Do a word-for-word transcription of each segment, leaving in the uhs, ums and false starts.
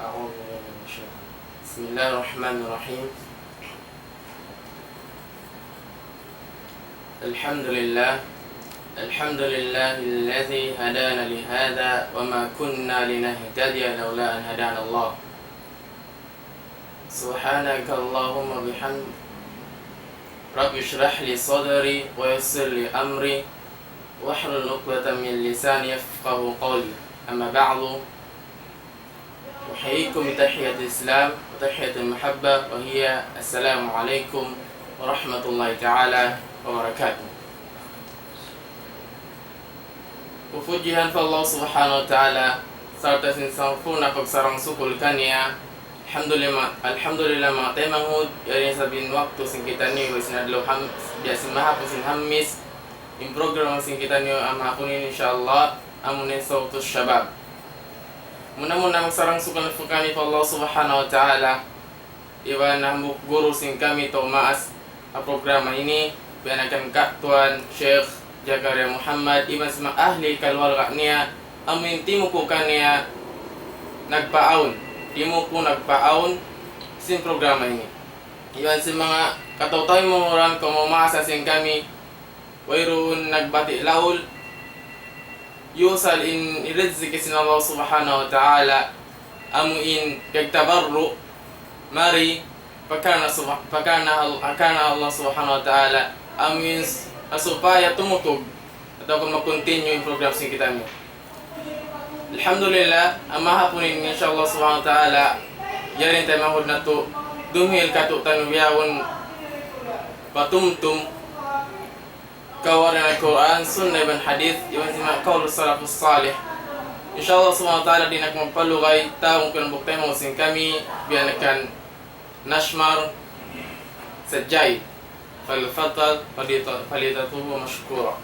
أعوذ بالله من الشيطان. بسم الله الرحمن الرحيم. الحمد لله. الحمد لله الذي هدانا لهذا وما كنا لنهتدي لولا أن هدانا الله. سبحانك اللهم وبحمدك. رب اشرح لي صدري ويسر لي أمري واحلل عقدة من لساني يفقهوا قولي. أما بعد، أحييكم بتحية الإسلام وتحية المحبة، وهي السلام عليكم ورحمة الله تعالى وبركاته. Pupujihan pa Allah Subhanahu wa Ta'ala, sarta' sin sampurna' pagsarang-sukul kaniya. Alhamdulillah, alhamdulillah, manga taymanghud, yari isab in waktu sin kitaniyu, sin adlaw Ham-, biya' sin mahapun sin Hamis, in program sin kitaniyu, ha mahapun ini, insya Allah, amuna in Sawtus Shabab. Muna-muna magsarang-sukul kami pa Allah Subhanahu wa Ta'ala, iban hambuuk guru sin kami tau maas ha programa ini, biya' na kan Ka' Tuan Sheikh Jakaria Muhammad, iban sin manga ahli kaluarga niya, amu in timuku kaniya nagpaawn, timuku nagpaawn sin programa ini. Iban sin manga kataw-taymanghuran kaw mamaasa sin kami, wayruun nagbati' laul, yusal in rizki sin Allah Subhanahu wa Ta'ala, amu in pagtabarru', mari, pakana subha-, pakana Al-, pakana Allah Subhanahu wa Ta'ala, amu in s-, supaya tumutug, atawa kung mag-continue in program sin kitaniyu. Alhamdulillah, ha mahapun ini, insya Allah Subhanahu wa Ta'ala, yari in taymanghud natu', dumihil katu'taniyu bihaun patumtum, kawaran Al-Qur'an, Sunnah iban Hadith, iban sin manga qawl Salafus Salih. Insya Allah Subhanahu wa Ta'ala, di' na aku magpalugay, tawagun ku na in hambuuk taymanghud sin kami, biya' na kan Nashmar Sajjai. فليتفضل فليت-، فليتفضل مشكورا.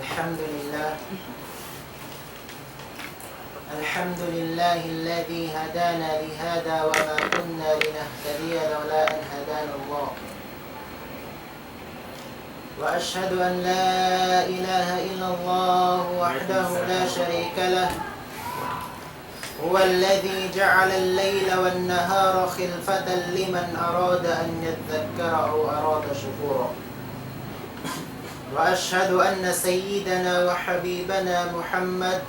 الحمد لله. الحمد لله الذي هدانا لهذا وما كنا لنهتدي لولا أن هدانا الله. وأشهد أن لا إله إلا الله وحده لا شريك له، هو الذي جعل الليل والنهار خلفة لمن أراد أن يذكر أو أراد شكورا. وأشهد أن سيدنا وحبيبنا محمد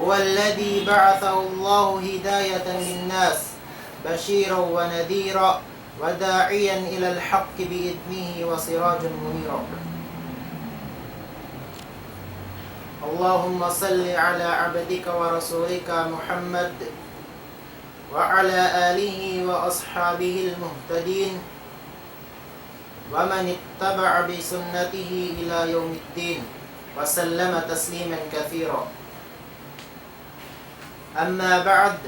هو الذي بعثه الله هداية للناس بشيرا ونذيرا وداعيا إلى الحق بإذنه وسراجا منيرا. اللهم صل على عبدك ورسولك محمد وعلى آله وأصحابه المهتدين ومن اتبع بسنته إلى يوم الدين وسلم تسليما كثيرا. أما بعد،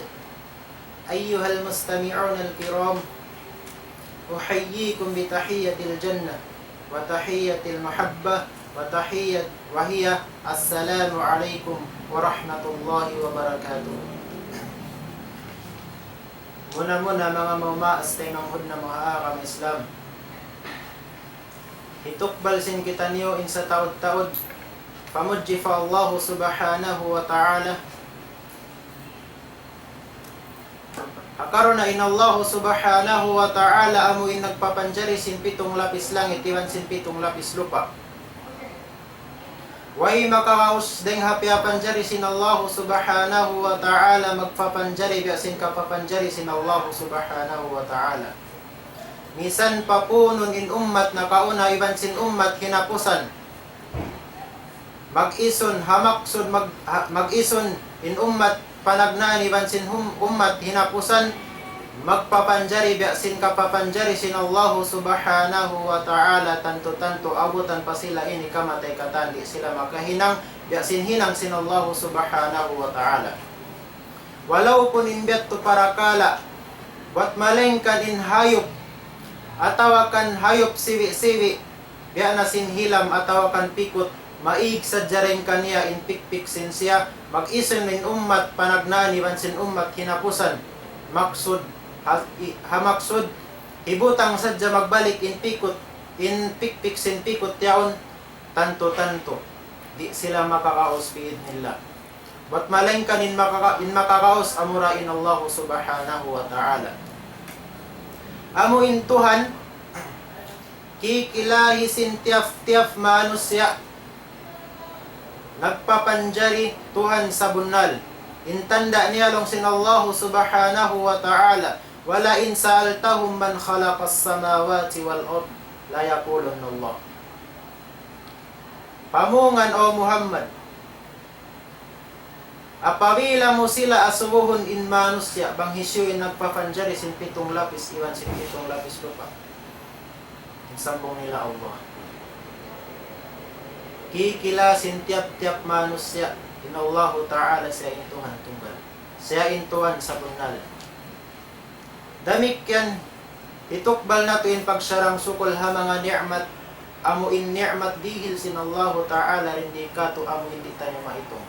أيها المستمعون الكرام، أحييكم بتحية الجنة وتحية المحبة وتحية، وهي السلام عليكم ورحمة الله وبركاته. Muna-muna, manga maumaas taymanghud namu' ha agama Islam, hitukbal sin kitaniyu in sataud-taud pamudji pa Allah Subhanahu wa Ta'ala. Ha karna' in Allah Subhanahu wa Ta'ala amu in nagpapanjari sin pitung lapis langit iban sin pitung lapis lupa'. Way makaraus dayng ha piyapanjari sin Allah Subhanahu wa Ta'ala magpapanjari biya' sin kapapanjari sin Allah Subhanahu wa Ta'ala. Misan pa pūnun in ummat nakauna iban sin ummat hinapusan, mag-isun ha maksud mag-, ha, mag-isun in ummat panagnaan iban sin hum-, ummat hinapusan, magpapanjari biya' sin kapapanjari sin Allahu Subhanahu wa Ta'ala, tantu-tantu abutan pa sila ini kamatay katan di' sila makahinang biya' sin hinang sin Allahu Subhanahu wa Ta'ala. Walaupun in biya' tu parakala', bat malaingkan in hayup, atawa kan hayup siwi'-siwi', biya' na sin hilam atawa kan pikut, Maig sadja dayn kaniya in pikpik sin siya, mag-isun in ummat panagnaan iban sin ummat hinapusan. Maksud, ha, i, ha maksud, hibutang sadja magbalik in pikut, in pikpik sin pikut yaun, tantu-tantu, di' sila makakaus bi'idhnillah. Bat malaingkan in makaka-, in makakaus amura in Allahu Subhanahu wa Ta'ala. Amu in Tuhan, kikilahi sin tiyap-tiyap manusiya', nagpapanjari Tuhan sabunnal. In tanda' niya laung sin Allahu Subhanahu wa Ta'ala, وَلَئِنْ سَأَلْتَهُمْ مَنْ خَلَقَ السَّمَاوَاتِ وَالْأَرْضَ لَيَقُولُنَّ اللَّهُ. Pamungan, O Muhammad, apabila mu sila asubuhun in manusiya' bang hisiyu in nagpapanjari sin pitung lapis iban sin pitung lapis lupa', in sambung nila Allah. Kikila sin tiyap-tiyap manusiya' in Allahu Ta'ala siya in Tuhan tunggal. Siya in Tuhan sabunnal. Damikkiyan, hitukbal natu' in pagsarang-sukul ha manga ni'mat, amu in ni'mat dihil sin Allahu Ta'ala dindi katu' amu in di' taniyu maitung.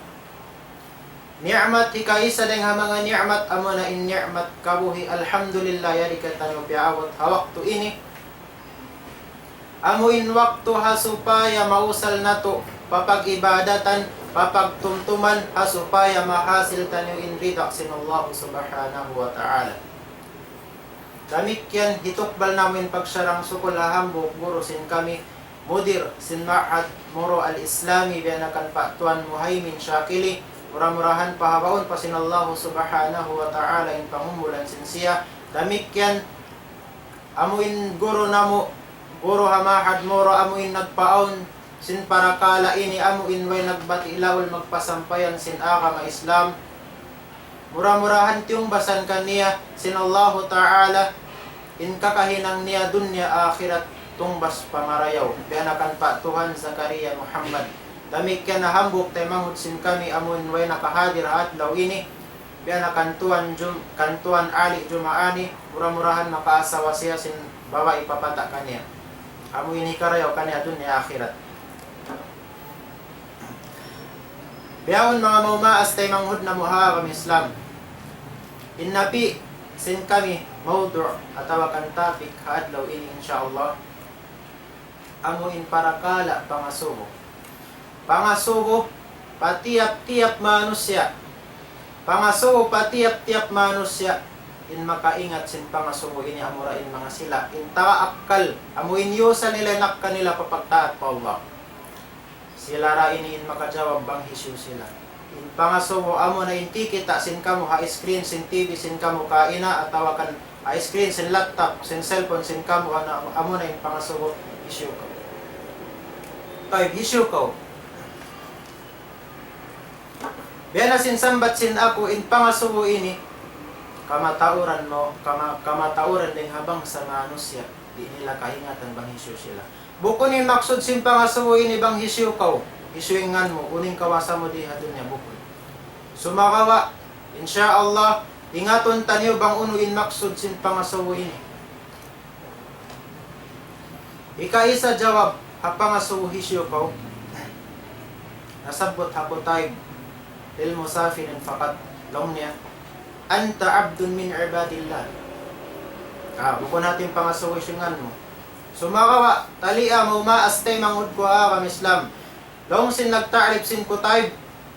Ni'mat hikaisa dayn ha manga ni'mat, amuna in ni'mat kabuhi', alhamdulillah, yari kitaniyu piyaabut ha waktu ini. Amu in waktu ha supaya mausal natu' pa pag-ibadatan, pa pagtumtuman, ha supaya mahasil taniyu in rida sin Allah Subhanahu wa Ta'ala. Damikkiyan, hitukbal namu' in pagsarang-sukul ha hambuuk guru sin kami, mudir sin Ma'had Moro Al-Islami, biya' na kan Pa' Tuan Muhaymin Shakili, mura-murahan pahabaun pa sin Allah Subhanahu wa Ta'ala in pangumulan sin siya. Damikkiyan, amu in guru namu', guru ha Ma'had Moro, amu in nagpaawn sin parakala' ini, amu in way nagbati' laul magpasampayan sin agama Islam. Mura-murahan tiyungbasan kaniya sin Allahu Ta'ala in kakahinang niya dunya akhirat tungbas pa marayaw. Biya' na kan Pa' Tuhan Zakaria Muhammad. Damikkiyan na hambuuk taymanghud sin kami amu in way nakahadir ha adlaw ini. Biya' na kan Tuan Jum-, kan Tuan Ali Jumaani, mura-murahan makaasawa siya sin babai papata' kaniya. Amu in hikarayaw kaniya dunya akhirat. Bihaun manga maumaas taymanghud namu' ha agama Islam. In napi' sin kami mawdu' atawa kan topic ha adlaw ini, insya Allah, amu in parakala' pangasubu. Pangasubu pa tiyap-tiyap manusiya'. Pangasubu pa tiyap-tiyap manusiya'. In makaingat sin pangasubu ini amura in manga sila in taga akkal, amu in yusa nila in akkal nila pa pagtaat pa Allah. Sila ra ini in makajawab bang hisiyu sila. In pangasubu amuna in kikita' sin kamu ha screen sin T V sin kamu kaina atawa kan ha screen sin laptop, sin cellphone sin kamu, ana, amuna in pangasubu hisiyu kaw. Tayyib, hisiyu kaw. Biya' na sin sambat sin aku in pangasubu ini, kamatauran mu, kama-, kamatauran dayn ha bangsa manusiya', di' nila kaingatan bang hisiyu sila. Bukun in maksud sin pangasubu ini bang hisiyu kaw, hisiyu in ngan mu, unu in kawasa mu di ha dunya, bukun. Sumagawa', insya Allah, ingatun taniyu bang unu in maksud sin pangasubu ini. Hikaisa jawab ha pangasubu hisiyu kaw. Nasabbut ha Kutayb lil Musafirin faqat, laung niya, أنت عبد من عباد الله. Ah, bukun hati in pangasubu hisiyu in ngan mu. Sumagawa', taliya mu maas taymanghud ku ha agama Islam. Laung sin nagta'rif sin Kutayb,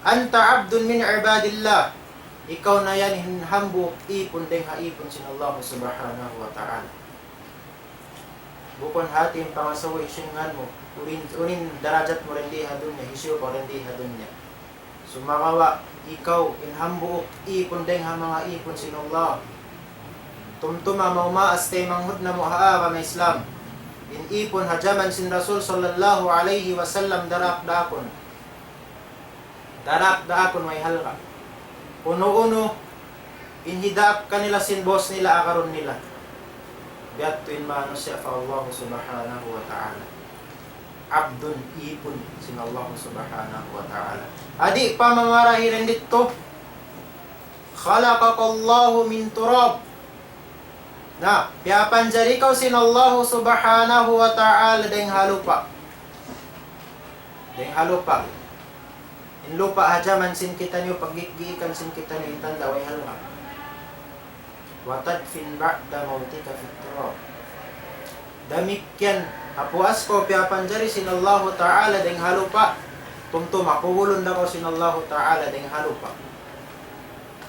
أنت عبد من عباد الله. Ikaw na yan in hambuuk ipun dayn ha ipun sin Allah Subhanahu wa Ta'ala. Bukun hati in pangasubu hisiyu in ngan mu, unu in, unu in darajat mu dindi ha dunya, hisiyu kaw dindi ha dunya. Sumagawa', ikaw in hambuuk ipun dayn ha manga ipun sin Allah. Tumtuma maumaas taymanghud namu' ha agama Islam. In ipun ha jaman sin Rasul sallallahu alayhi wasallam daak-daakun. Daak-daakun way halga'. Unu-unu in hidaak kanila sin boss nila, agarun nila. Biya' ha yan in manusiya' pa Allah Subhanahu wa Ta'ala. Abdun, ipun sin Allah Subhanahu wa Ta'ala. Di' pa mamarahi dayn didtu. خلقك الله من تراب. Na, piyapanjari kaw sin Allah Subhanahu wa Ta'ala dayn ha lupa'. Dayng ha lupa'. In lupa' ha jaman sin kitaniyu, paggigikan sin kitaniyu, in tanda' way ha lupa'. وتدفن بعد موتك في التراب. Damikkiyan, ha puas kaw piyapanjari sin Allahu Ta'ala dayng ha lupa', tumtuma kubulun da kaw sin Allahu Ta'ala dayng ha lupa'.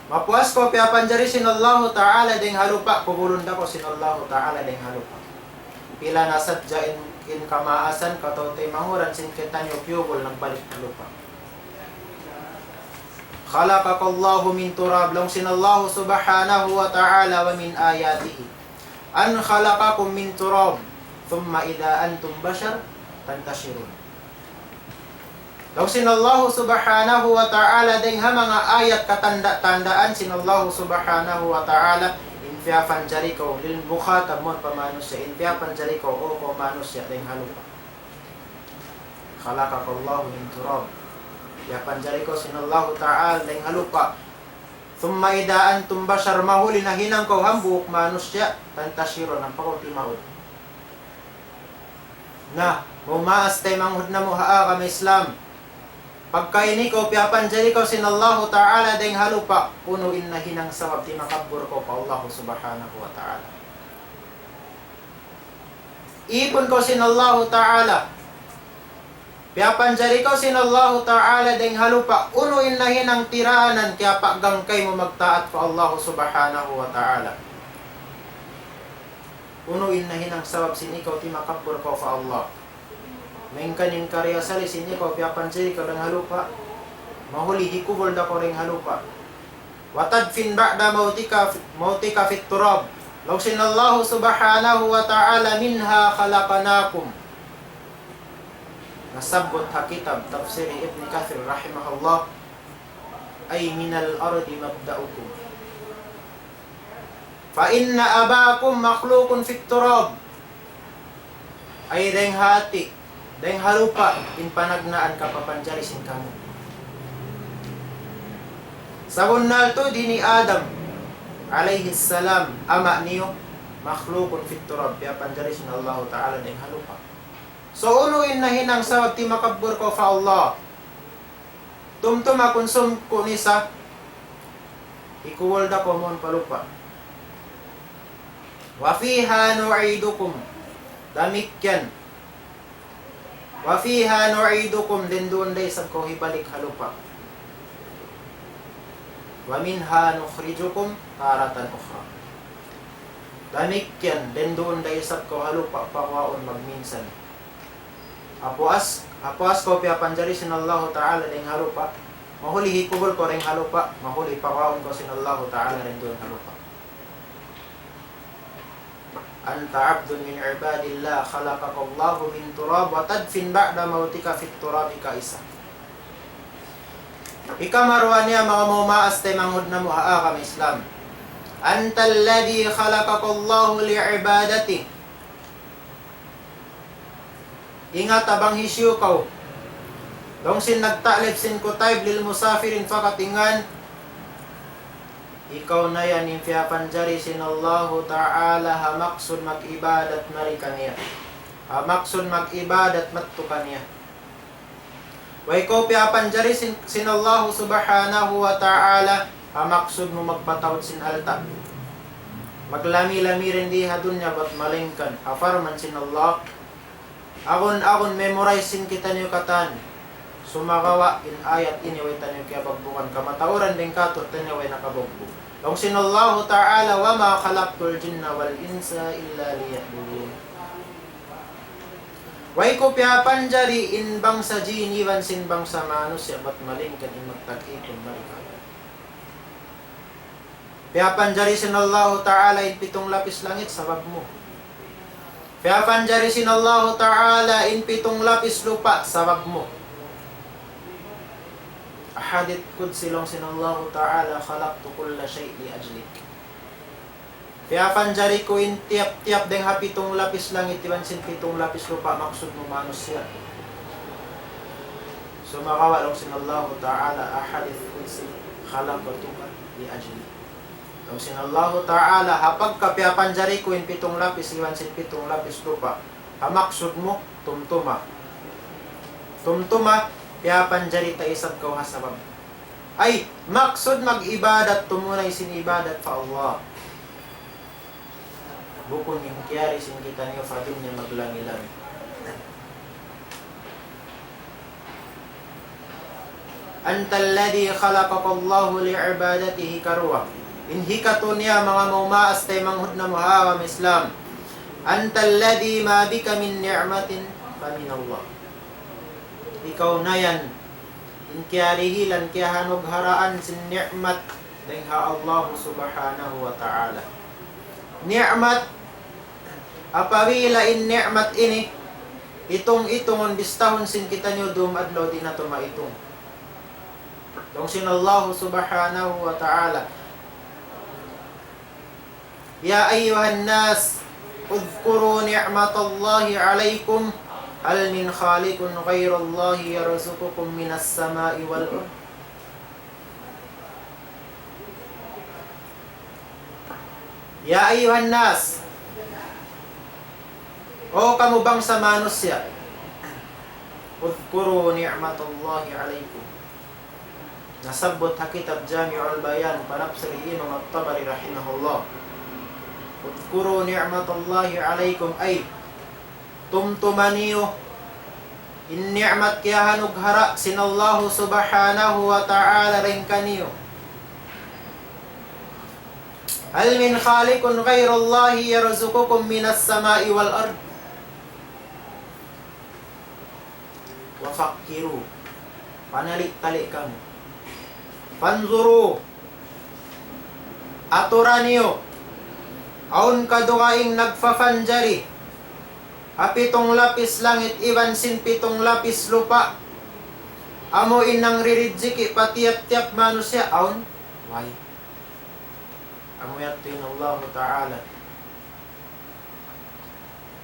Mapuas kaw piyapanjari sin Allahu Ta'ala dayng ha lupa', kubulun da kaw sin Allahu Ta'ala dayng ha lupa'. Pila na sadja in, in kamaasan kataw-taymanghuran sin kitaniyu kiyubul nagbalik ha lupa'. خلقك الله من تراب, laung sin Allah subhanahu wa ta'ala, ومن آياته أن خلقكم من تراب ثم إذا أنتم بشر تنتشرون. Laung sin Allah subhanahu wa ta'ala, dayng ha manga ayat katanda'-tandaan sin Allah subhanahu wa ta'ala, in piyapanjari kaw, lil mukhatab, mawn pa manusiya', in piyapanjari kaw, O kaw manusiya', dayng ha lupa'. خلقك الله من تراب. Piyapanjari kaw sin Allah ta'ala dayng ha lupa'. ثم إذا أنتم بشر, mahuli nahinang kaw hambuuk manusiya', تنتشرون, ampa kaw timaud. Na, maas taymanghud namu' ha agama Islam. Pagka ini kaw piyapanjari kaw sin Allahu Ta'ala dayng ha lupa', unu in nahinang sabab timakabbur kaw pa Allah Subhanahu wa Ta'ala. Ipun kaw sin Allahu Ta'ala. Piyapanjari kaw sin Allahu Ta'ala dayng ha lupa', unu in nahinang tiraanan kiyapagangkay mu magtaat pa Allah Subhanahu wa Ta'ala. Unu in nahinang sabab sin ikaw timakabbur kaw pa Allah. Malayngkan in kariyasali sin ikaw piyapanjari kaw dayng ha lupa', mahuli hikubul da kaw dayng ha lupa'. وتدفن بعد موتك، موتك في التراب. Laung sin Allah Subhanahu wa Ta'ala, منها خلقناكم. Nasabbut ha kitab tafsir Ibn Kathir rahimahullah, أي من الأرض مبدأكم. فإن أباكم مخلوق في التراب. Ay dayng ha hati, dayng ha lupa', in panagnaan kapapanjari sin kamu. Sabunnal tuud hi Adam alayhi salam, ama' niyu, مخلوق في التراب, piyapanjari sin Allahu Ta'ala dayng ha lupa'. So, unu in nahinang sabab timakabbur kaw pa Allah? Tumtuma kun sumku' nisa, hikubul da kaw mawn pa lupa'. وفيها نعيدكم. Damikkiyan. وفيها نعيدكم, dayn duun da isab kaw hibalik ha lupa'. ومنها نخرجكم تارة أخرى. Damikkiyan, dayn duun da isab kaw ha lupa' paguwaun magminsan. Ha puas, ha puas kaw piyapanjari sin Allahu Ta'ala dayng ha lupa', mahuli hikubul kaw dayng ha lupa', mahuli paguwaun kaw sin Allahu Ta'ala dayn duun ha lupa'. أنت عبد من عباد الله خلقك الله من تراب وتدفن بعد موتك في التراب, kaisa. Hikamaruwa niya, manga maas taymanghud namu' ha agama Islam. أنت الذي خلقك الله لعبادته. Ingat, bang hisiyu kaw. Laung sin nagta'lif sin Kutayb lil Musafirin faqat, ingat, ikaw na yan in piyapanjari sin Allahu Ta'ala ha maksud mag-ibadat mari kaniya. Ha maksud mag-ibadat madtu kaniya. Way kaw piyapanjari sin, sin Allahu Subhanahu wa Ta'ala ha maksud mu magpataud sin alta'. Maglami-lami dayn di ha dunya bat malayngkan ha parman sin Allah. Agun-agun memorize sin kitaniyu katan. Sumagawa' in ayat ini way taniyu kiyabagbugan, kamatauran dayn kātu'niyu way nakabagbug. Laung sin Allahu Ta'ala, وما خلقت الجن والإنس إلا ليعبدون. Way ku piyapanjari in bangsa jin iban sin bangsa manusiya' bat malayngkan in magtag-ipun mari kāku'. Piyapanjari sin Allahu Ta'ala in pitung lapis langit sabab mu. Piyapanjari sin Allahu Ta'ala in pitung lapis lupa' sabab mu. Hadith Qudsi, laung sin Allahu Ta'ala, خلقت كل شيء لأجلك. Piyapanjari ku in tiyap-tiyap dayn ha pitung lapis langit iban sin pitung lapis lupa' maksud mu manusiya'. Sumagawa' laung sin Allahu Ta'ala ha hadith Qudsi, خلقتك لأجلي. Laung sin Allahu Ta'ala, ha pagka piyapanjari ku in pitung lapis iban sin pitung lapis lupa', ha maksud mu, tumtuma. Tumtuma, piyapanjari ta isab kaw ha sabab. Ay, maksud mag-ibadat tumunay sin ibadat pa Allah. Bukun in kiyari sin kitaniyu pa dunya maglangi-langi. أنت الذي خلقك الله لعبادته, karuwa. In hikatu niya manga maumaas taymanghud namu' ha agama Islam. أنت الذي ما بك من نعمة فمن الله. Ikaw na yan in kiyarihilan, kiyahanugharaan sin ni'mat dayn ha Allah Subhanahu wa Ta'ala. Ni'mat, apabila in ni'mat ini itung-itungun, bistahun sin kitaniyu dum adlaw di' natu' maitung. Laung sin Allah Subhanahu wa Ta'ala, يا أيها الناس اذكروا نعمة الله عليكم هل من خالق غير الله يرزقكم من السماء والأرض. يا أيها الناس, O kamu bangsa manusiya', اذكروا نعمة الله عليكم. Nasabbut ha kitab Jami'ul Bayan, panapsir hi Imam At-Tabari rahimahullah. اذكروا نعمة الله عليكم, ay, tumtuma niyu in ni'mat kiyahanughara' sin Allahu Subhanahu wa Ta'ala dayn kaniyu. هل من خالق غير الله يرزقكم من السماء والأرض؟ وفكروا. Panali'-tali' kamu. فانظروا. Atura niyu. Awn ka dugaing nagpapanjari ha pitung lapis langit iban sin pitung lapis lupa'. Amu in nangririjiki' pa tiyap-tiyap manusiya', awn? Way. Amu yadtu in Allahu Ta'ala.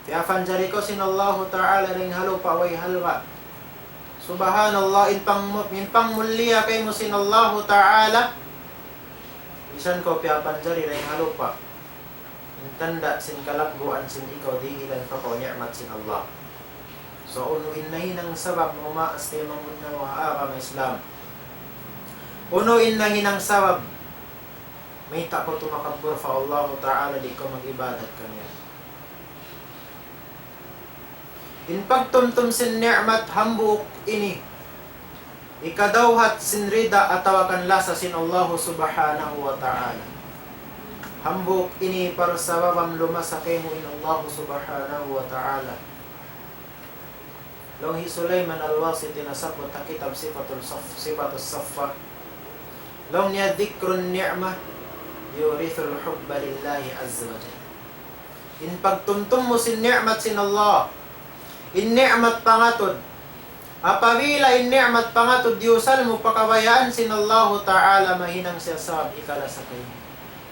Piyapanjari kaw sin Allahu Ta'ala dayn ha lupa', way halga'. Subhanallah, in pang-, in pangmulia kaymu sin Allahu Ta'ala. Misan kaw piyapanjari dayn ha lupa'. In tanda' sin kalagguan sin ikaw dihilan pa kaw ni'mat sin Allah. So, unu in nahinang sabab maumaas taymanghud namu' ha agama Islam? Unu in nahinang sabab mayta' kaw tumakabbur pa Allahu Ta'ala, di' kaw mag-ibadat kaniya? In pagtumtum sin ni'mat hambuuk ini, hikadawhat sin rida atawa kan lasa sin Allahu Subhanahu wa Ta'ala. Hambuuk ini parsababan lumasa kaymu in Allahu Subhanahu wa Ta'ala. Laung hi Sulaiman Al-Wasiti, nasabbut ha kitab Sifatul Saf-, Sifatus Saffa. Laung niya, ذكر النعمة يورث الحب لله عز وجل. In pagtumtum mu sin ni'mat sin Allah, in ni'mat pangatud. Apabila in ni'mat pangatud diyusal mu pa kabayaan sin Allahu Ta'ala, mahinang siya sabab hikalasa kaymu.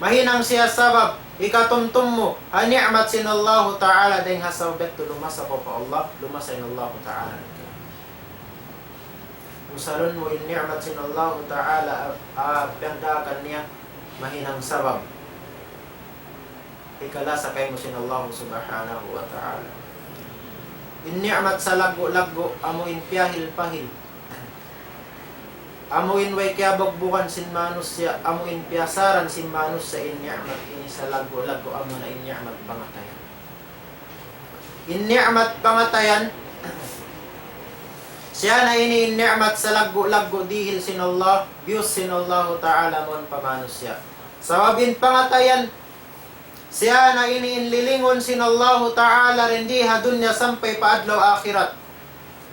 Mahinang siya sabab hikatumtum mu ha ni'mat sin Allahu Ta'ala, dayn ha sabab yadtu lumasa kaw pa Allah, lumasa in Allahu Ta'ala. Usalun mu in ni'mat sin Allahu Ta'ala, a-, a-, piyagdaakan niya, mahinang sabab hikalasa kaymu sin Allahu Subhanahu wa Ta'ala. In ni'mat salaggu'-laggu', amu in piyahil-pahil. Amu in way kiyabugbugan sin manusiya', amu in piyasaran sin manusiya' in ni'mat ini salaggu'-laggu', amu na in ni'mat pangatayan. In ni'mat pangatayan, siya na ini in ni'mat salaggu'-laggu' dihil sin Allah, biyus sin Allahu Ta'ala mawn pa manusiya'. Sabab in pangatayan, siya na ini in lilingun sin Allahu Ta'ala dindi ha dunya sampay pa adlaw akhirat.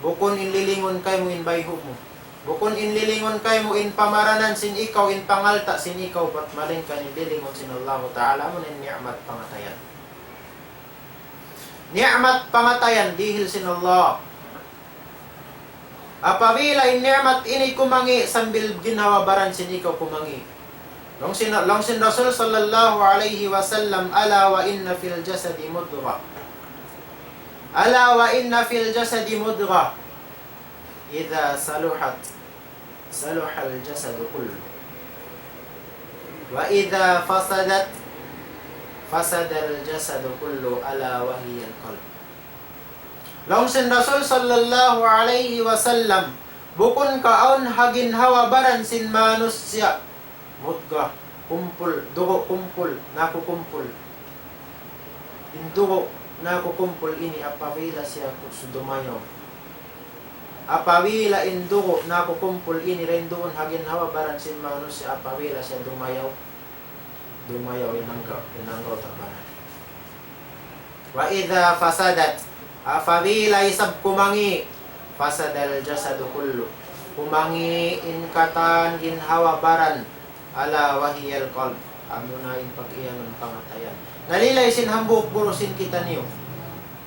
Bukun in lilingun kaymu in bayhu' mu. Bukun in lilingun kaymu in pamaranan sin ikaw, in pangalta' sin ikaw, bat malaingkan in lilingun sin Allahu Ta'ala, amu na in ni'mat pangatayan. Ni'mat pangatayan dihil sin Allah. Apabila in ni'mat ini kumangi' sambil ginhawa-baran sin ikaw kumangi'. Laung sin, laung sin Rasul sallallahu alayhi wasallam, ألا وإن في الجسد مضغة. ألا وإن في الجسد مضغة. إذا صلحت صلح الجسد كله. وإذا فسدت فسد الجسد كله، ألا وهي القلب. Laung sin Rasul sallallahu alayhi wasallam, bukun ka awn ha ginhawa-baran sin manusiya', mudga, kumpul, dugu' kumpul, nakukumpul. In dugu' nakukumpul ini apabila siya ku-, dumayaw. Apabila in dugu' nakukumpul ini dayn duun ha ginhawa-baran sin manusiya', apabila siya dumayaw, dumayaw in anggaw, in anggaw ta baran. وإذا فسدت, apabila isab kumangi', فسد الجسد كله, kumangi' in katan ginhawa-baran, ألا وهي القلب, amuna in pag-iyanun pangatayan. Nalilay sin hambuuk guru sin kitaniyu.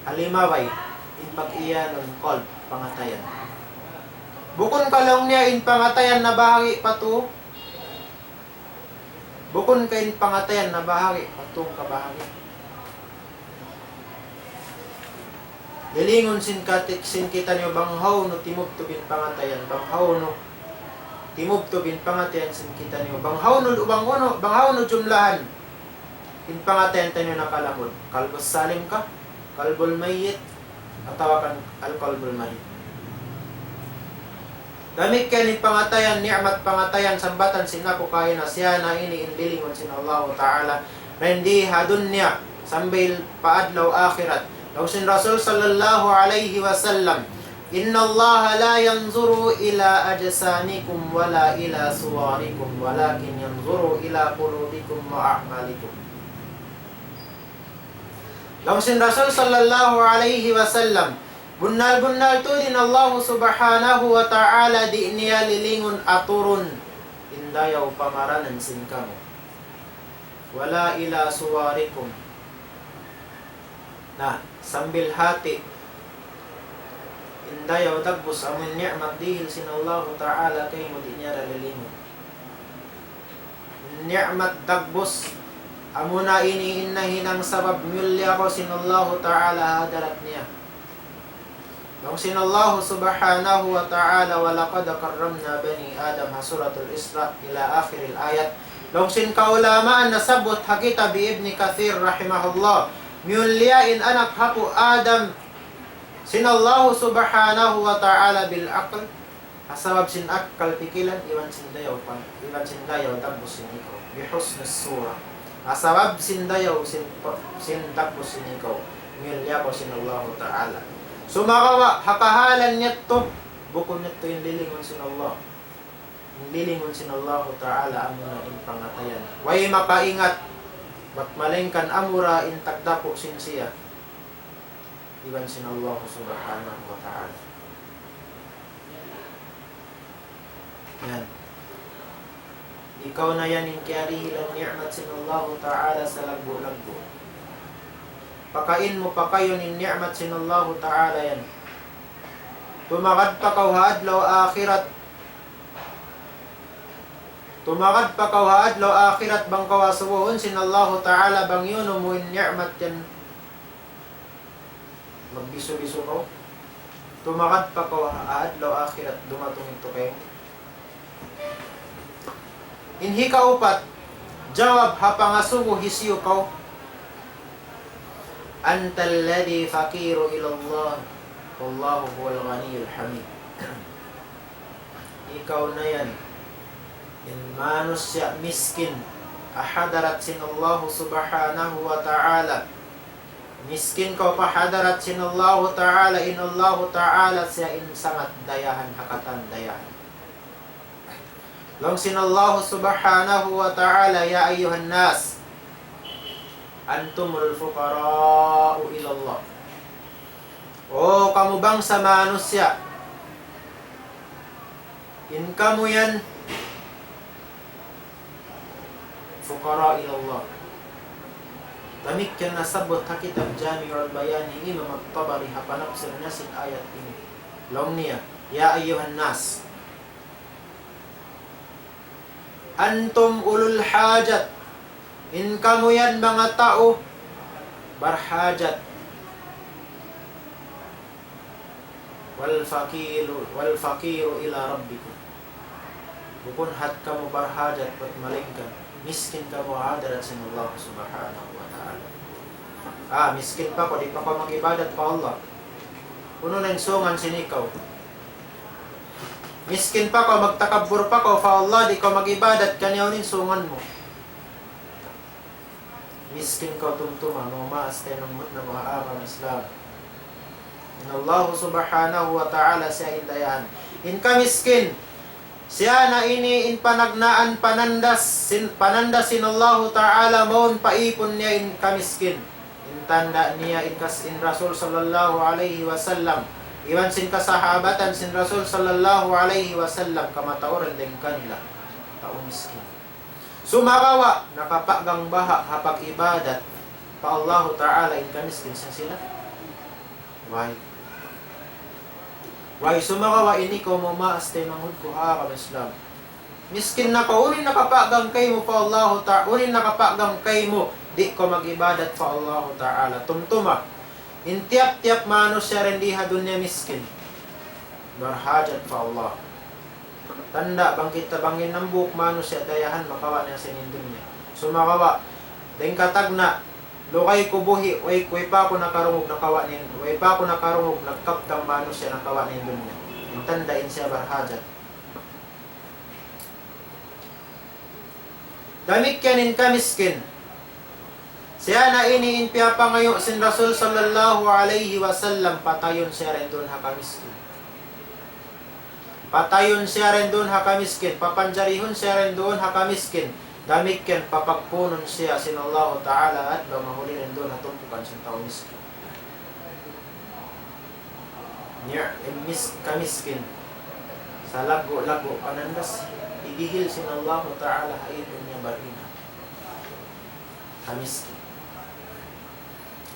Halimabay, in pag-iyanun qalb, pangatayan. Bukun ka laung niya in pangatayan nabahagi' pa tu, bukun ka in pangatayan nabahagi' pa tu kabahagi'. Lilingun sin katik sin kitaniyu bang hawnu timubtub in pangatayan, bang hawnu timubtub in pangatayan sin kitaniyu, bang hawnu, bang hawnu, bang hawnu jumlahan in pangatayan taniyu nakalamud. Qalbus salim ka, qalbul mayyit, atawa kan al-qalbul marid. Damikkiyan in pangatayan, ni'mat pangatayan, sambatan sin aku kaina siya na ini in lilingun sin Allahu Ta'ala. Dayn di ha dunya, sambil pa adlaw akhirat. Laung sin Rasul sallallahu alayhi wasallam, إن الله لا ينظر إلى أجسامكم ولا إلى صوركم ولكن ينظر إلى قلوبكم وأعمالكم. Laung sin Rasul sallallahu alayhi wasallam, bunnal-bunnal tuud in Allahu subhanahu wa ta'ala di' niya lilingun aturun in dayaw pamaranan sin kamu. ولا إلى صوركم. Na, sambil hati, in dayaw dagbus amun ni'mat dihil sin Allahu ta'ala kaymu di' niya da lilingun. Ni'mat dagbus, amuna ini in nahinang sabab miyulliya kaw sin Allahu Ta'ala ha hadarat niya. Laung sin Allahu Subhanahu wa Ta'ala, وَلَقَدْ كَرَّمْنَا بَنِي آدَمَ ha Suratul Isra ila akhiril ayat. Laung sin kaulamaan nasabbut ha kitab Ibn Kathir rahimahullah, miyulliya in anak hapu' Adam sin Allahu Subhanahu wa Ta'ala بالعقل, ha sabab sin akkal pikilan, iban sin dayaw pan-, iban sin dayaw dagbus sin ikaw. بحسن الصورة. Ha sabab sin dayaw sin pa-, sin dagbus sin ikaw. Miyulliya kaw sin Allahu Ta'ala. Sumagawa', ha kahalan yadtu, bukun yadtu in lilingun sin Allah. In lilingun sin Allahu Ta'ala amuna in pangatayan. Way makaingat, bat malayngkan amura in tagdapu' sin siya iban sin Allah Subhanahu wa Ta'ala. Yan. Ikaw na yan in kiyarihilan ni'mat sin Allahu Ta'ala salaggu'-laggu'. Pakain mu, pakayun in ni'mat sin Allahu Ta'ala yan. Tumagad pa kaw ha adlaw akhirat. Tumagad pa kaw ha adlaw akhirat bang kaw asubuhun sin Allahu Ta'ala bang yunu mu in ni'mat yan. Magbisu-bisu kaw. Tumagad pa kaw ha adlaw akhirat, dumatung yadtu kaymu. In hikaupat, jawab ha pangasubu hisiyu kaw. أنت الذي فقير إلى الله والله هو الغني الحميد. Ikaw na yan in manusiya' miskin ha hadarat sin Allahu Subhanahu wa Ta'ala. Miskin kaw pa hadarat sin Allahu Ta'ala, in Allahu Ta'ala siya in sangat dayahan ha katan dayahan. Laung sin Allahu Subhanahu wa Ta'ala, يا أيها الناس أنتم الفقراء إلى الله. O kamu bangsa manusiya', in kamu yan فقراء إلى الله. Damikkiyan nasabbut ha kitab Jami'ul Bayan hi Imam At-Tabari ha panapsir niya sin ayat ini. Laung niya, يا أيها الناس أنتم أولو الحاجة. In kamu yan manga tau barhajat. والفقير، والفقير إلى ربكم. Bukun hat kamu barhajat bat malayngkan miskin kamu ha hadarat sin Allah Subhanahu wa Ta'ala. Ah, miskin pa kaw, di' pa kaw mag-ibadat pa Allah. Unu na in sungan sin ikaw? Miskin pa kaw, magtakabbur pa kaw pa Allah, di' kaw mag-ibadat kaniya, unu in sungan mu? Miskin kaw tumtuma, manga maas taymanghud namu' ha agama Islam. In Allah subhanahu wa ta'ala siya in dayahan. In kamiskin, siya na ini in panagnaan panandas sin, panandas sin Allahu Ta'ala mawn pa ipun niya in kamiskin. In tanda' niya in kas-, in Rasul sallallahu alayhi wasallam. Iban sin kasahabatan sin Rasul sallallahu alayhi wasallam kamatauran dayn kanila. Tau miskin. Sumagawa', nakapagang baha' ha pag-ibadat pa Allahu Ta'ala in kamiskin sa sila. Way. Way, sumagawa' ini kaw manga maas taymanghud ku ha agama Islam. Miskin na kaw, unu in nakapagang kaymu pa Allahu Ta'ala, unu in nakapagang kaymu, di' kaw mag-ibadat pa Allahu Ta'ala. Tumtuma, in tiyap-tiyap manusiya' dayn di ha dunya miskin. Barhajat pa Allah. Tanda' bang kita, bang in hambuuk manusiya' dayahan makawa' niya sin dunya. Sumagawa', dayn katagna', lugay ku buhi', way, way pa aku nakarungug nakawa' niya, way pa aku nakarungug nagkabtang manusiya' nakawa' niya in dunya. In tanda' in siya barhajat. Damikkiyan in kamiskin. Siya na ini in piyapangayu' sin Rasul sallallahu alayhi wasallam, patayun siya dayn duun ha kamiskin. Patayun siya dayn duun ha kamiskin, papanjarihun siya dayn duun ha kamiskin. Damikkiyan papagpunun siya sin Allahu Ta'ala adlaw mahuli dayn duun ha tumpukan sin tau miskin. Niya, in mis-, kamiskin. Salaggu'-laggu' panandas, hidihil sin Allahu Ta'ala ha ipun niya barinan. Kamiskin.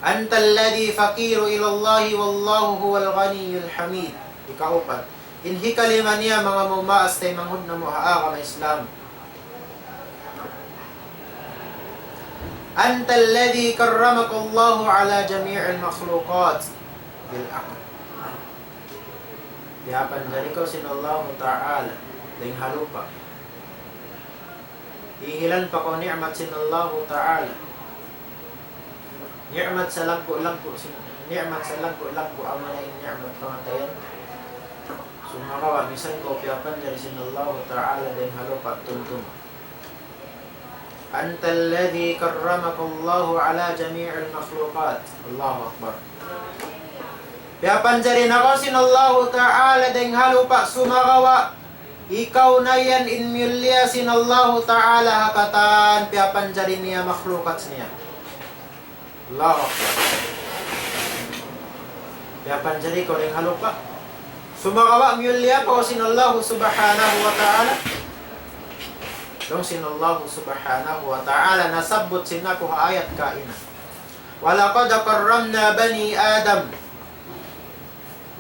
أنت الذي فقير إلى الله والله هو الغني الحميد. Ikaupat. In hikalima niya, manga manga maas taymanghud namu' ha agama Islam. أنت الذي كرمك الله على جميع المخلوقات بالعقل. Piyapanjari kaw sin Allahu Ta'ala dayn ha lupa'. Dihilan pa kaw ni'mat sin Allahu Ta'ala. Ni'mat salaggu'-laggu' sin, ni'mat salaggu'-laggu', amuna in ni'mat pangatayan. Sumagawa' misan kaw piyapanjari sin Allahu Ta'ala dayn ha lupa' tumtuma. أنت الذي كرمك الله على جميع المخلوقات. Allahu Akbar. Piyapanjari na kaw sin Allahu Ta'ala dayn ha lupa', sumagawa' ikaw na yan in miyulliya sin Allahu Ta'ala ha katan piyapanjari niya makhlukat niya. Allahu Akbar. Piyapanjari kaw dayn ha lupa'. Sumagawa' miyulliya kaw sin Allahu Subhanahu wa Ta'ala. Laung sin Allahu Subhanahu wa Ta'ala, nasabbut sin aku ha ayat kaina. ولقد كرمنا بني آدم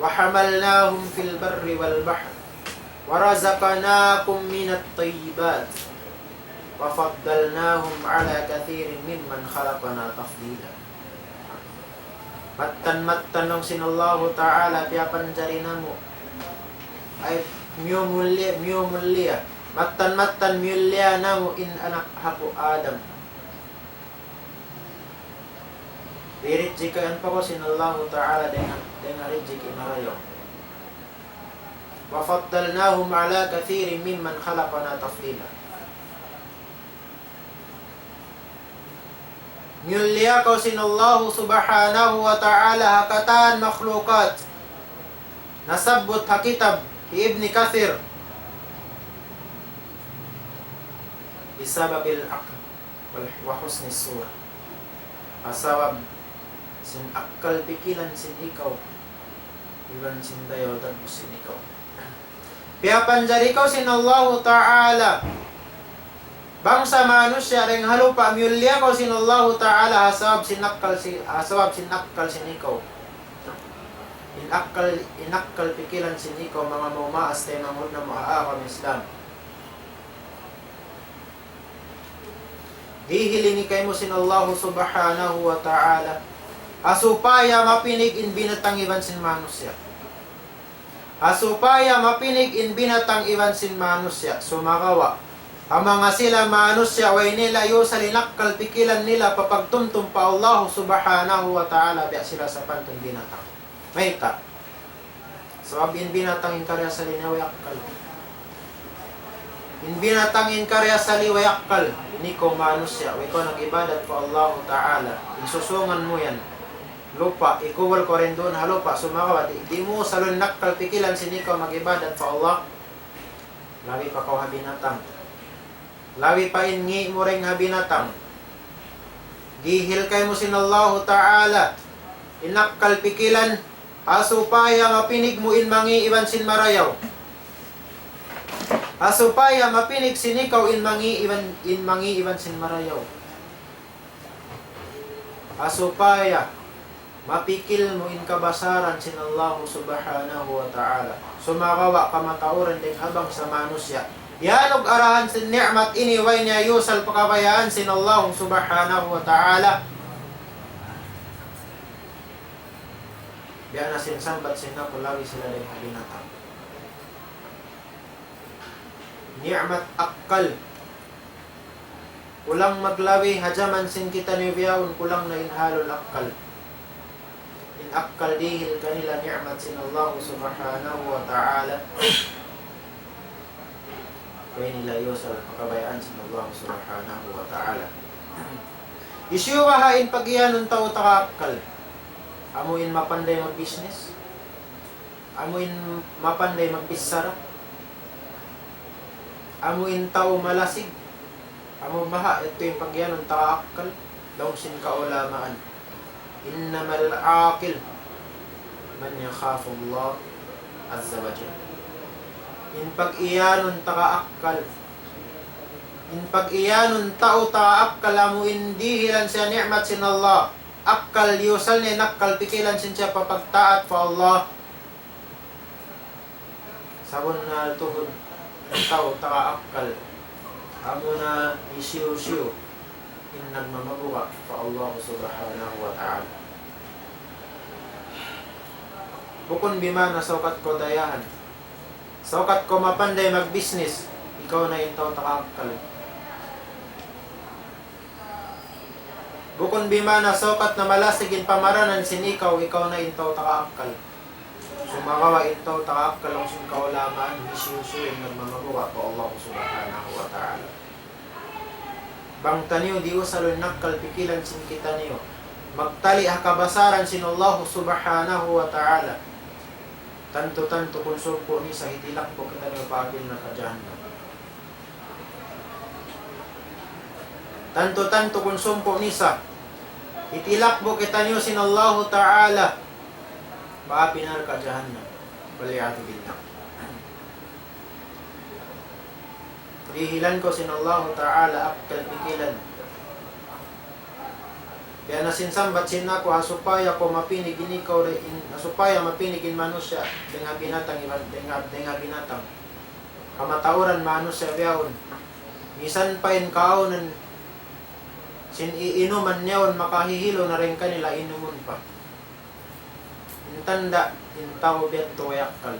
وحملناهم في البر والبحر ورزقناكم من الطيبات وفضلناكم على كثير ممن خلقنا تفضيلا. Mattan-mattan laung sin Allahu Ta'ala piyapanjari namu'. Ay, miyumulliya, miyumulliya. Mattan-mattan miyulliya namu' in anak apu' Adam. Ririjiki' pa kaw sin Allahu Ta'ala dayn ha, dayn ha rijiki' marayaw. وفضلناكم على كثير ممن خلقنا تفضيلا. Miyulliya kaw sin Allahu Subhanahu wa Ta'ala ha katan makhlukat. Nasabbut ha kitab hi Ibn Kathir. بسبب العقل وحسن الصورة. Ha sabab sin akkal pikilan sin ikaw, iban sin dayaw dagbus sin ikaw. Piyapanjari kaw sin Allahu Ta'ala. Bangsa manusiya' dayn ha lupa', miyulliya kaw sin Allahu Ta'ala ha sabab sin akkal si-, ha sabab sin akkal sin ikaw. In akkal, in akkal pikilan sin ikaw, manga maumaas taymanghud namu' ha agama Islam. Dihil ini kaymu sin Allahu Subhanahu wa Ta'ala. Ha supaya mapinig in binatang iban sin manusiya'. Ha supaya mapinig in binatang iban sin manusiya'. Sumagawa'. Ha manga sila manusiya', way nila iyusal in akkal pikilan nila pa pagtumtum pa Allahu Subhanahu wa Ta'ala, biya' sila sapantun binatang. Mayta'? Sabab in binatang in karna' asal niya way akkal. In binatang in karna' asal way akkal. Ini kaw manusiya', way kaw nag-ibadat pa Allahu Ta'ala. In susungan mu yan. Lupa', ikubul kaw duun ha lupa', sumagawa' di', di' mu usal in akkal pikilan sin ikaw mag-ibadat pa Allah. Labi pa kaw ha binatang. Labi pa in ngi' mu dayn ha binatang. Dihil kaymu sin Allahu Ta'ala in akkal pikilan, ha supaya mapinig mu in mangi' iban sin marayaw. Ha supaya mapinig sin ikaw in mangi' iban, in mangi' iban sin marayaw. Ha supaya mapikil mu in kabasaran sin Allahu Subhanahu wa Ta'ala. Sumagawa' kamatauran dayn ha bangsa manusiya'. Yan ug arahan sin ni'mat ini way niya iyusal pa kabayaan sin Allahu Subhanahu wa Ta'ala. Biya' na sin sambat sin aku, labi sila dayn ha binatang. Ni'mat akkal. Kulang maglabi ha jaman sin kitaniyu bihaun, kulang na in ahlul akkal. In akkal dihil kanila ni'mat sin Allah Subhanahu wa Ta'ala. Way nila iyusal pa kabayaan sin Allah Subhanahu wa Ta'ala. Hisiyu baha' in pag-iyanun tau taga akkal? Amu in mapanday mag-business? Amu in mapanday magbichara? Amu in tau malasig? Amu baha' yadtu in pag-iyanun taga akkal? Laung sin kaulamaan, إنما العاقل من يخاف الله عز وجل. In pag-iyanun taga akkal, in pag-iyanun tau taga akkal, amu in dihilan siya ni'mat sin Allah. Akkal, iyusal niya in akkal pikilan sin siya pa pagtaat pa Allah. Sabunnal tuud in tau taga akkal, amuna hisiyu-siyu in nagmamabuga' pa Allah Subhanahu wa Ta'ala. Bukun bimana saukat kaw dayahan, saukat kaw mapanday mag-business, ikaw na in tau taga akkal. Bukun bimana saukat na malasig in pamaranan sin ikaw, ikaw na in tau taga akkal. Sumagawa' in tau taga akkal laung sin kaulamaan, hisiyu-siyu in nagmamabuga' pa Allah Subhanahu wa Ta'ala. Bang taniyu di' usalun in akkal pikilan sin kitaniyu magtali' ha kabasaran sin Allah Subhanahu wa Ta'ala, tantu-tantu kunsumpu' nisa hitilak pu kitaniyu pa api narka' jahannam. Tantu-tantu kunsumpu' nisa hitilak pu kitaniyu sin Allahu Ta'ala pa api narka' jahannam. والعياذ بالله. Dihilan kaw sin Allahu Ta'ala akkal pikilan. Biya' na sin sambat sin aku, ha supaya kaw mapinig in ikaw, in, ha supaya mapinig in manusiya' dayn ha binatang iban, dayn ha, dayn ha binatang. Kamatauran manusiya' bihaun. Misan pa in kaawnan sin iinuman niya yaun makahihilu na dayn kanila, inumun pa. In tanda' in tau biya' yadtu way akkal.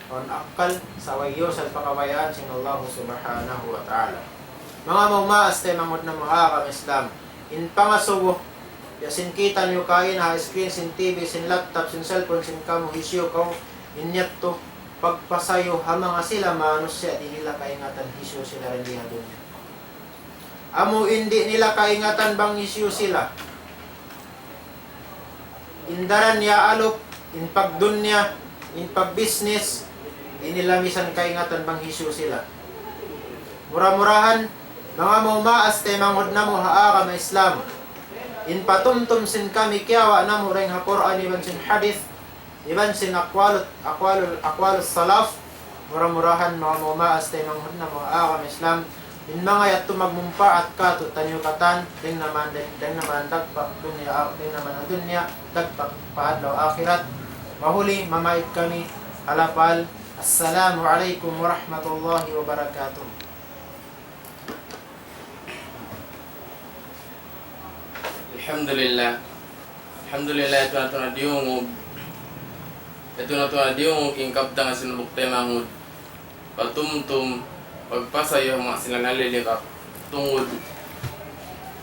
Awn akkal, sa' way iyusal pa kabayaan sin Allah Subhanahu wa Ta'ala. Manga maumaas taymanghud namu' ha agama Islam. In pangasubu, ya sin kitaniyu kaina ha screen sin T V, sin laptop, sin cellphone, sin kamu hisiyu kaw, in yadtu pagpasayu ha manga sila manusiya' di' nila kaingatan hisiyu sila dayn di ha dunya. Amu in di' nila kaingatan bang hisiyu sila. In daran yaalup, in pagdunya, in pagbisnis, di' nila misan kaingatan bang hisiyu sila. Mura-murahan, manga maumaas taymanghud namu' ha agama Islam. In patumtum sin kami kiyawa' namu' dayn ha Qur'an iban sin hadith, iban sin aqwalut, aqwalul, aqwalus salaf, mura-murahan manga maumaas taymanghud namu' ha agama Islam, in manga yadtu magmumpaat kātu'niyu katan, dayn ha manga, dayn, dayn ha manga dagpak dunya, dayn ha manga dunya, dagpak pa adlaw akhirat. Mahuli, mamait kami, ha lapal, Assalamu alaykum warahmatullahi wabarakatuh. Alhamdulillah. Alhamdulillah, yadtu na tuud na diyungug. Yadtu na tuud na diyungug in kabtangan sin hambuuk taymanghud. Patumtum, pagpasayu ha manga sila nalilikap. Tungud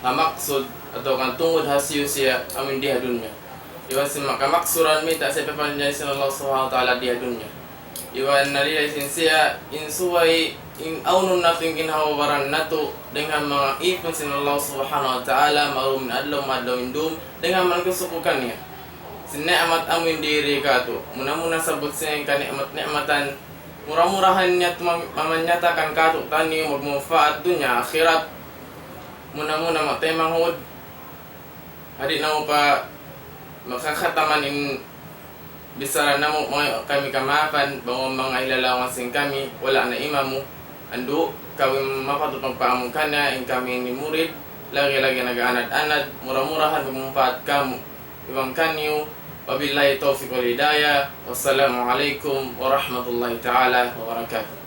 ha maksud, atawa kan tungud ha hisiyu siya, amu in di ha dunya. Iban sin makamaksuran mita' siya papanjari sin Allah Subhanahu wa Ta'ala di ha dunya. Iban nalilay sin siya in subay in awnun natu' in ginhawa-baran natu' dayn ha manga ipun sin Allah Subhanahu wa Ta'ala, marumin adlaw, maadlaw in dum, dayn ha manga kasukukan niya. Sin ni'mat amu in diri katu'. Muna-muna sabut sin kani'mat-ni'matan. Mura-murahan niya tumam-, mamanyatakan katu' taniyu magmunpaat dunya akhirat. Muna-muna mataymangud. Di' namu' pa makakataman in bichara namu', mangayu' kami kamaapan, bang awn manga hilalaungan sin kami, wala' na imamu. Andu', kaw in mapatut magpaamu kaniya, in kami ini murid, lagi-lagi nag-aanad-anad, mura-murahan magmunpaat kamu. Iban kaniyu, وبالله التوفيق والهداية. والسلام عليكم ورحمة الله تعالى وبركاته.